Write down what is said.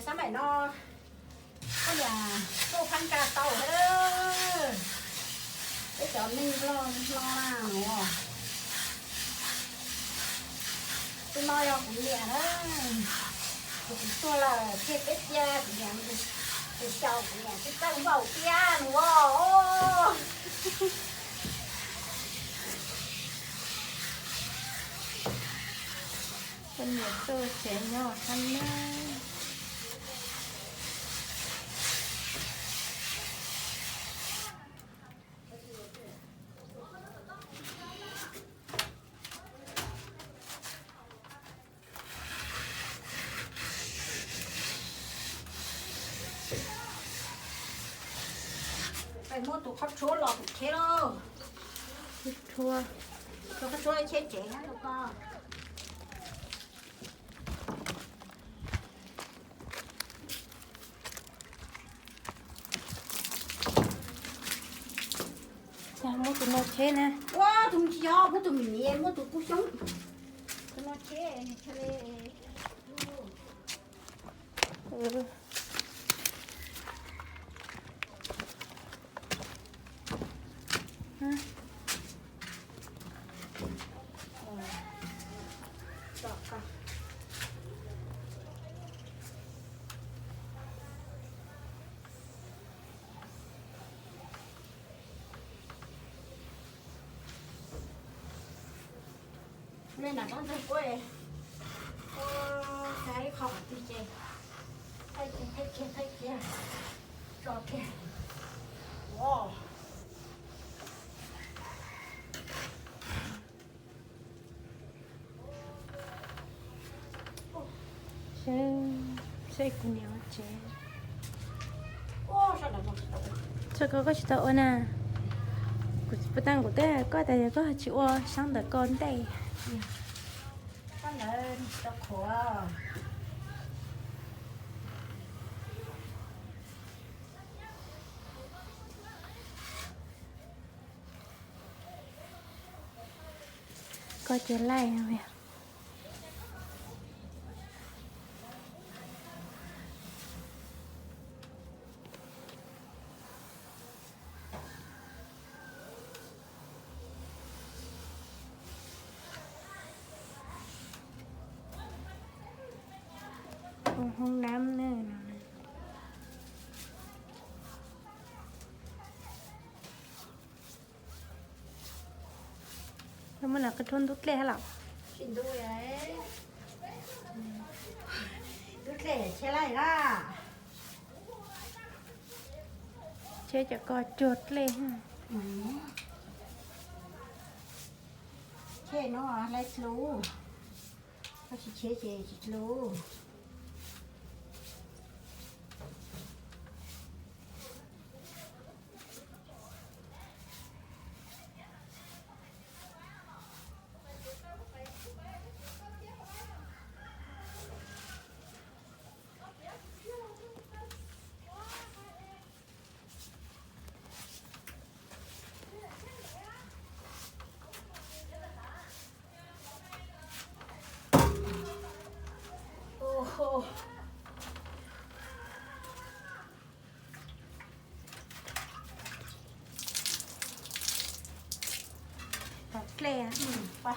Xab maim no koj niam tuaj phab ntsa tau lawm. Peb cov neeg Nplog no na, tus no yog kuv niam na. Kuv tus tuag lawm thiaj peb cia kuv niam, tus xyaum kuv niam twb txawj npaum tiag nus. Poj niam tuaj tsev nyob hab na. Peb muab tus qhov tshuab los kuv cheb lauj. Tus qhov tshuab cheb tsev rau koj. Muab tus no cheb na. Ua tus tsis yog, muab tus me me, muab tus kub xyoob. Tus no cheb. Me nam tub ntxawg kuj, ua, xav ib qho qhov twg ces thaij kiag, thaij kiag, thaij kiag, tso kiag. Seb kuv niam ua tsev. Txog koj, koj tsis tau ua na. Kuv puas tau, kuv twb hais koj tias yog koj tsis ua sab ntawm ko ntej. Koj cia laij no. Ua hoob dab ne no. Muab no qe rhuab ntub dlej hab los? Tsis ntub, ntub dlej cheb laij na. Cheb cov ko cuag dlej. Cheb no laij dlub, koj tsis cheb ces tsis dlub. Tom dlej, pab